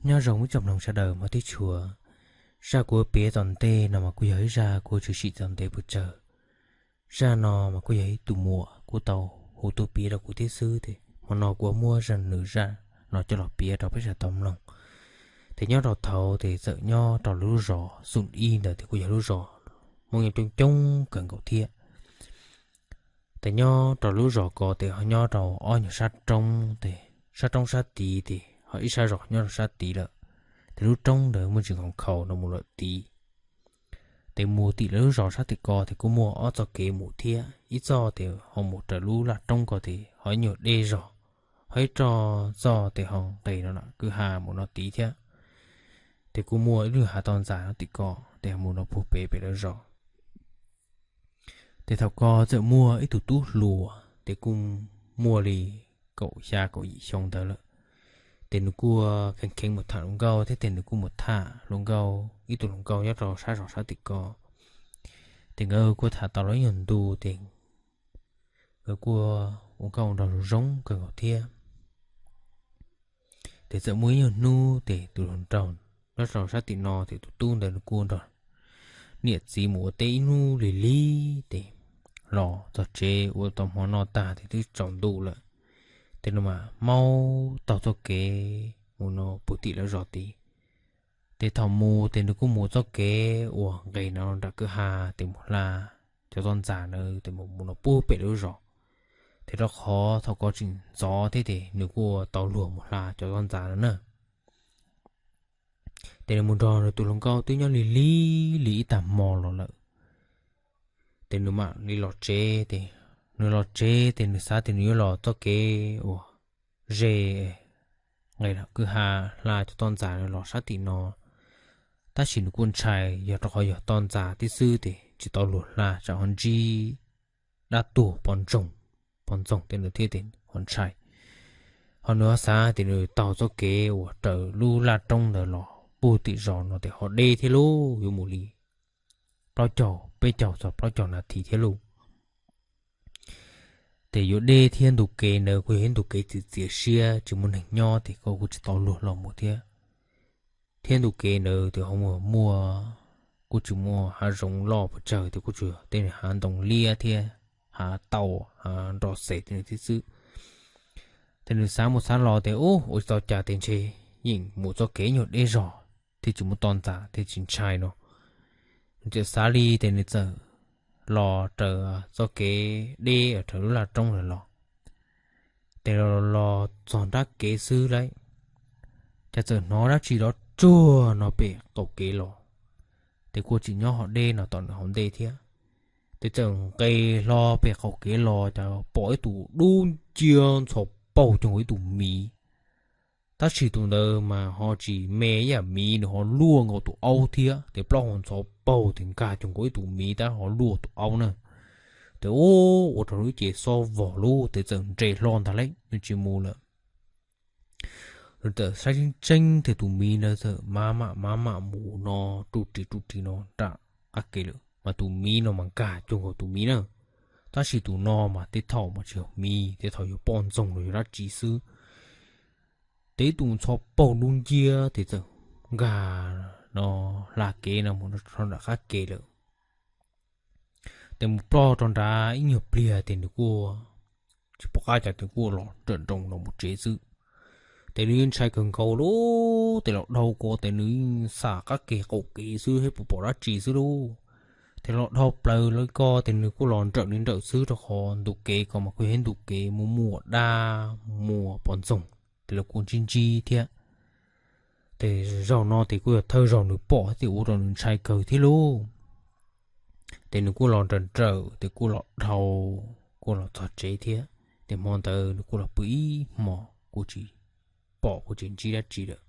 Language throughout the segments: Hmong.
Nyob zoo ib tsoom mloog sawv daws hmov thiab tshua. Zaj kuv piav tom ntej no mas kuj yog ib zaj kuv tshwm sim tau ntev pes tsawg. Zaj no mas kuj yog ib tug muam kuj tau hu tuaj piav rau kuv thiab xwb, ces hmo no kuv muab zaj nws zaj no coj los piav rau peb sawv daws tau mloog. Ces nyob rau thaum ub ces txawm nyob rau lub zos Xum Ib ntawd, ces kuj yog lub zos Hmoob nyob coob coob kawg nkaus thiab. Ces nyob rau lub zos ko ces ho nyob rau ob nyuag sab roob, ces sab roob sab tid ces ho ib sab zos nyob rau sab tid lawm. Ces lub roob ntawd muaj ntsis nkhaus nkhaus no mus lawm tid. Ces mus tim lawv lub zos sab tim ko ces kuj muaj ob txoj kev mus thiab, ib txoj ces ho mus raws lub laj roob ko ces ho ib nyuag deb zog, ho ib txoj ces ho nqes no kwj ha mus no tid thiab. Ces kuj muaj ib lub hav toj ntxas no tim ko, ces mus no puag pem pem lawv zos. Ces thaum ko txawm muaj ib tug tub hluas, ces kuj muaj li kaum xya kaum yim xyoo ntawd lawm. Ces nws kuj kheev kheev mus tham hluas nkauj thiab, ces nws kuj mus tham hluas nkauj, ib tug hluas nkauj nyob rau sab zos sab tim ko. Ces nkawd kuj tham tau los ib nyuag ntu, ces nkawd kuj ua nkauj nraug zoo zoo kawg nkaus thiab. Ces txawm muaj ib nyuag hnub ces tus hluas nraug nyob rau sab tim no, ces tus tub ntawd nws kuj nrog niam txiv mus ua teb ib hnub lig lig, ces los txog tsev ua tau hmo noj tag ces twb tsaus ntuj lawm. Ces nws mam maub taug txoj kev mus no puag tim lawv zos tid. Ces thaum mus ces nws kuj mus txoj kev uas nqes no nram kwj ha, ces mus hla cov toj ntxas na, ces mus no puag pem lawv zos. Ces rau qhov thaum ko tseem ntxov thiab, ces nws kuj tau luag mus hla cov toj ntxas no na. Ces nws mus nrog nws tus hluas nkauj twb nyob lig lig li ib tag hmo los lawm. Ces nws mam li los tsev, ces nws los tsev ces nws xav tias nws yuav los txoj kev uas ze nqes kwj ha hla cov toj ntxas los sab tim no. Tab sis nws kuj ntshai, yog rau qhov yog toj ntxas tib xwb ces tsis tau luag hla tsam ho ntsib dab tuag poj ntxoog, poj ntxoog tej ntawd thiab, ces ho ntshai. Ho nws ho xav tias nws taug txoj kev uas raws lub laj roob ntawd los puag tim zos no ces ho deb thiab lauj, yuav mus li plaub caug, peb caug txog plaub caug nas this thiab lauj. Ces yuav deb thiab, ntu kev ntawd kuj yog ib ntu kev txias txias siab tsis muaj neeg nyob, ces koj kuj tsis tau luag los mus thiab. Thiab ntu kev ntawd ces ho muaj, kuj tsis muaj hav zoov loj pes tsawg, ces kuj tsuas yog tej hav ntoo liab thiab hav tau, hav nroj xes tej thiab xwb. Ces nws xav mus xav los ces ub, ua tsis tau cas ces ntshe yeej mus txoj kev nyuag deb zog thiab tsis muaj toj ntxas thiab tsis ntshai no. Nws txawm xav li ces nws txawm los raws txoj kev deb raws lub laj roob lawm los. Ces los los txog nrab kev xwb lauj, cas txawm hnov dab tsi rov tsuag no pem qaum kev los. Ces kuj tsis nyob hauv deb no, tom nws hauv ntej thiab. Ces txawm nqes hlo pem qaum kev los cas pom ib tug dub nciab ntxhov paug cuag nkaus ib tug miv. Tab sis tus ntawd mas ho tsis me ib yam miv, nws ho luaj nkaus tus aub thiab, ces plaub hau ntxhov paug ces nkag cuag nkaus ib tug miv tab ho luaj tus aub na. Ces ua rau nws ces xob vog lug, ces txawm nres hlo ntag lauj, nws tsis mus lawm. Nws txawm saib tseeb tseeb tias tus miv ntawd txawm maj mam maj mam mus no, ruj ris ruj ris no nram qab kev lawm, mas tus miv no mas nkag cuag nkaus tus miv na. Tab sis tus no mas tej thaum mas tsis yog miv, tej thaum yog poj ntxoog los yog dab tsi xwb. Ces ib tug ntxhov paug dub nciab ces txawm nkag no hla kev no mus rau nram qab kev lawm. Ces mus ploj rau nrad ib nyuag pliag ces nws kuj tsis pom qab cas, ces kuj los nrawm nroos los mus tsev xwb. Ces nws yeej ntshai kawg nkaus lauj, ces los dhau ko ces nws yeej xam qab kev qaum kev xwb, saib puas pom dab tsi xwb lauj. Ces los dhau plaws li ko ces nws kuj los nrawm li nrawm xwb, rau qhov ntu kev ko mas kuj yog ib ntu kev muaj muaj dab muaj poj ntxoog, ces lawv kuj ntsib ntsib thiab. Ces zaum no ces kuj yog thawj zaug nws pom thiab, ces ua rau nws ntshai kawg thiab lauj. Ces nws kuj los nrawm nrawm, ces kuj los dhau, kuj los txog tsev thiab. Ces hmo ntawd nws kuj los pw ib hmos, kuj tsis pom kuj tsis ntsib dab tsi lawm.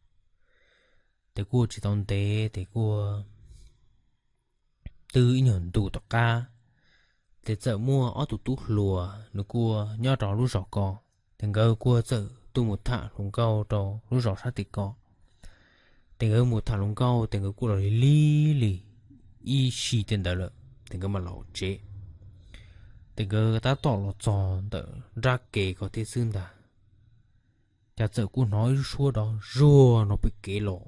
Ces kuj tsis tau ntev, ces kuj twb ib nyuag ntu tom qab, ces txawm muaj ob tug tub hluas nws kuj nyob rau lub zos ko. Ces nkawd kuj txawm tuaj mus tham hluas nkauj rau lub zos sab tim ko. Ces nkawd mus tham hluas nkauj, ces nkawd kuj los lig lig li ib sij tej ntawd lawm, ces nkawd mam los tsev. Ces nkawd tab tom los txog ntawm nrab kev ko thiab xwb ntag. Cas txawm kuj hnov ib lub suab dov zuag no pem kev los.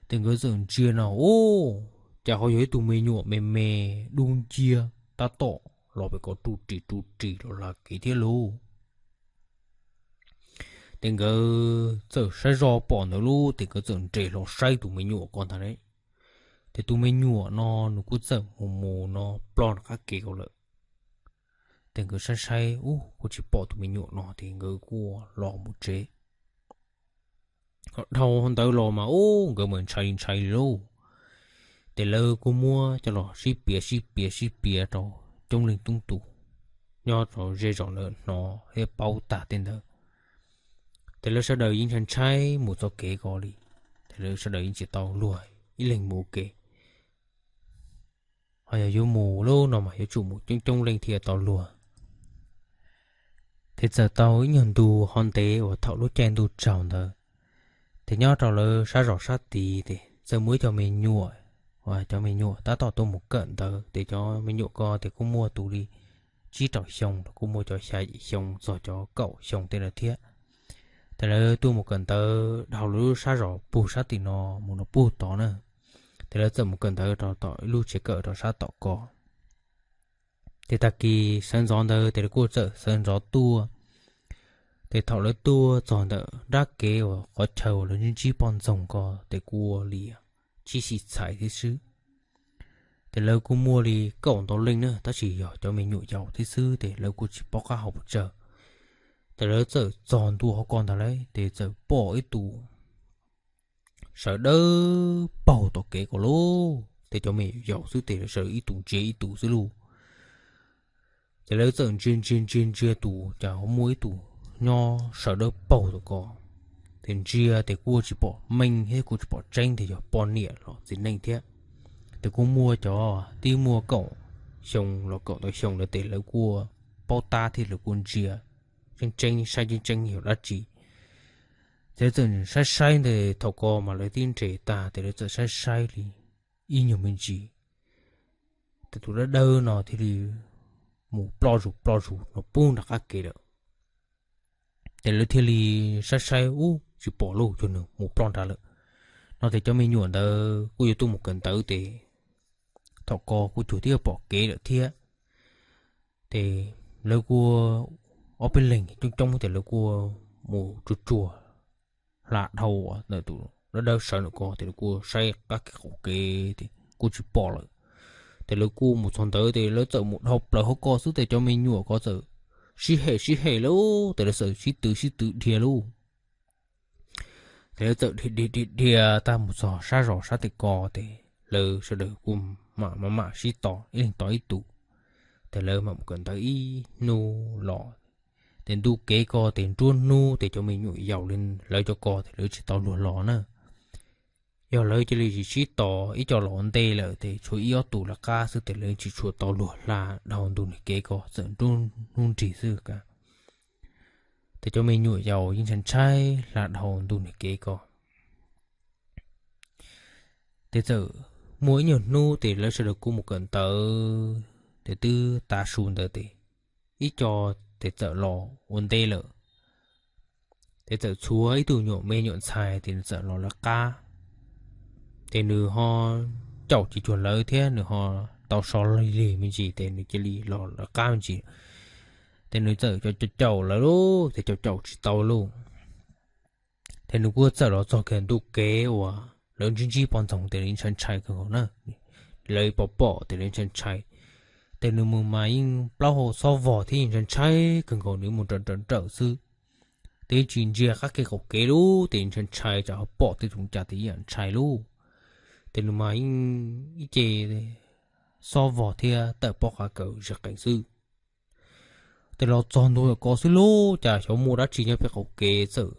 Ces nkawd txawm ntsia no, ub, cas ho yog ib tug me nyuam me me dub nciab tab tom los pem ko ru ris ru ris los hla kev thiab lauj. Ces nkawd txawm saib zoj pom ntawd lauj, ces nkawd txawm nres hlo saib tus me nyuam ko ntag lauj. Ces tus me nyuam no nws kuj txawm mus mus no ploj nram qab kev ko lawm. Ces nkawd saib saib ub kuj tsis pom tus me nyuam no ces nkawd kuj los mus tsev. Dhau ntawd los mas ub nkawd mas ntshai ntshai lauj. Ces lawv kuj muab coj los sib piav sib piav sib piav rau coob leej coob tus nyob rau zej zos lawv hnov thiab paub tag tej ntawd. Ces lawv sawv daws yeej ntshai ntshai mus txoj kev ko li. Ces lawv sawv daws yeej tsis tau luag ib leeg mus ua ke. Ho yog yuav mus lub no mas yuav tsum mus coob coob leej thiaj tau luag. Ces txawm tau ib nyuag ntu ho ntev uas thaum lub caij ntuj tsaus ntawd, ces nyob rau lawv sab zos sab tid ces txawm muaj ib co me nyuam, uas cov me nyuam tab tom tuaj mus kawm ntawv. Ces cov me nyuam ko ces kuj muaj tus li tsib rau xyoo los kuj muaj cov xya yim xyoo txog cov kaum xyoo tej ntawd thiab. Ces lawv tuaj mus kawm ntawv dhau lawv lub sab zos puag sab tim no mus rau puag tod na. Ces lawv txawm mus kawm ntawv rau tom ib lub tsev kawm rau sab tom ko. Ces tag kis sawv ntxov ntawd ces lawv kuj txawm sawv ntxov tuaj. Ces thaum lawv tuaj txog ntawm nrab kev uas qhov chaw uas lawv ntsib ntsib poj ntxoog ko ces kuj ua li tsib xis txhais thiab xwb. Ces lawv kuj muaj li kaum ntau leej na, tab sis yog cov me nyuam yaus thiab xwb ces lawv kuj tsis paub qab hau pes tsawg. Ces lawv txawm txog ntua hauv ko ntag lauj, ces txawm pom ib tus sawv dawb paug tom kev ko lauj. Ces cov me nyuam yaus xwb ces lawv sawv ib tus ntsia ib tus xwb lauj. Ces lawv txawm ntsia ntsia ntsia ntsia tus cas ho muaj ib tus nyob sawv dawb paug tom ko. Ces ntsia ces kuj tsis pom meej thiab kuj tsis pom tseeb tias yog poj niam los txiv neej thiab. Ces kuj muaj cov twb muaj kaum xyoo los kaum ntau xyoo lawm ces lawv kuj paub tab thiab lawv kuj ntsia tseeb tseeb saib tseeb tseeb yog dab tsi. Ces lawv txawm saib saib ntawd thaum ko mas lawv twb nres tag ces lawv txawm saib saib li ib nyuag me ntsis, ces tus dawb dawb no thiaj li mus ploj zus ploj zus no pub nram qab kev lawm. Ces lawv thiaj li saib saib ub tsis pom lauj, cuag nws mus ploj nrad lawm no. Ces cov me nyuam ntawd kuj yuav tuaj mus kawm ntawv ces thaum ko kuj cuag twb pom kev lawm thiab. Ces lawv kuj ob peb leeg coob coob ces lawv kuj mus tsuag tsuag hla dhau ntawm tus dawb dawb sawv ntawm ko ces lawv kuj saib qab kev qaum kev ces kuj tsis pom lawm. Ces lawv kuj mus txog ntawd ces lawv txawm mus dhau plaws hauv ko xwb ces cov me nyuam ko txawm sib hem sib hem lauj, ces lawv txawm sib twv sib twv dhia lauj. Ces lawv txawm dhia dhia dhia dhia tag mus txog sab zos sab tim ko ces lawv sawv daws kuj mam mam mam sib tos ib leeg tos ib tus. Ces lawv mam mus kawm ntawv ib hnub los. Ces ntu kev ko ces nruab hnub ces cov me nyuam yaus li lawv cov ko ces lawv tsis tau luag los na. Yog lawv cia li tsis sib tos ib co los ua ntej lawm ces tshuav ib ob tus lawv qab xwb ces lawv tsis tshua tau luag hla dhau ntu niag kev ko, txawm nruab hnub nrig xwb ka. Ces cov me nyuam yaus yeej ntshai ntshai hla dhau ntu niag kev ko. Ces txawm muaj ib nyuag hnub ces lawv sawv daws kuj mus kawm ntawv ces twb tav su ntawd ces ib co ces txawm los ua ntej lawm. Ces txawm tshuav ib tug nyuam me nyuam ntxhais ces nws txawm los lawv qab. Ces nws ho caum tsis cuag lawv thiab nws ho tau so lig lig me ntsis ces nws cia li los lawv qab me ntsis. Ces nws txawm caum caum lawv lauj, ces caum caum tsis tau lauj. Ces nws kuj txawm los txog kiag ntu kev uas lawv ntsib ntsib poj ntxoog ces lawv ntshai ntshai kawg nkaus na. Lawv pom pom ces lawv ntshai ntshai. Ces nws mus mas yeej plaub hau xob vog thiab yeej ntshai ntshai kawg nkaus, nws mus nrawm nrawm nrawm xwb. Ces yeej tsis ntsia qab kev qaum kev lauj, ces ntshai ntshai tsam ho pom tej tus cas ces yeej ntshai lauj. Ces nws mas yeej ib ce xob vog thiab tawm pob qa kaws zig qees xwb. Ces los txog ntua ko xwb lauj, cas xyov muaj dab tsi nyob pem qaum kev txawm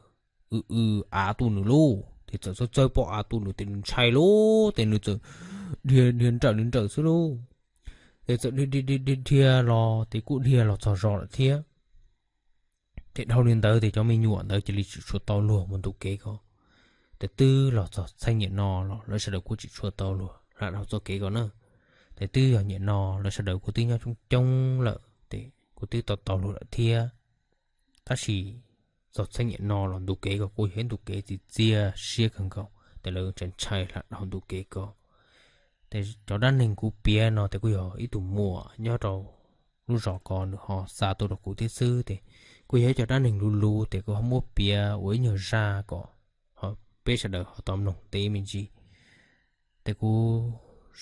w w av tuaj nws lauj. Ces txawm txawb txawb pob av tuaj nws ces nws ntshai lauj, ces nws txawm dhia dhia nrawm li nrawm xwb lauj. Ces txawm dhia dhia dhia dhia los ces kuj dhia los txog zos lawm thiab. Ces dhau li ntawd ces cov me nyuam ntawd cia li tsis tshua tau luag mus ntu kev ko. Ces twb los txog txheej niam no los lawv sawv daws kuj tsis tshua tau luag hla dhau txoj kev ko na. Ces twb yog niam no lawv sawv daws kuj twb nyob coob coob lawm ces kuj twb tau tau luag lawm thiab. Tab sis txog txheej niam no los ntu kev ko kuj yog ib ntu kev txiv txiaj siab kawg nkaus, ces lawv ntshai ntshai hla dhau ntu kev ko. Ces cov dab neeg kuv piav no ces kuj yog ib tug muam nyob rau lub zos ko nws ho xa tuaj rau kuv thiab xwb. Ces kuj yog ib cov dab neeg luv luv, ces kuv ho muab piav ua ib nyuag zaj kom peb sawv daws ho tau mloog ntev me ntsis. Ces kuv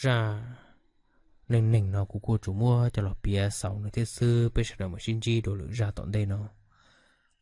zaj neej neeg no kuv kuj tsuas muab coj los piav xaus no thiab xwb, peb sawv daws mam sib ntsib dua lwm zaj tom ntej no.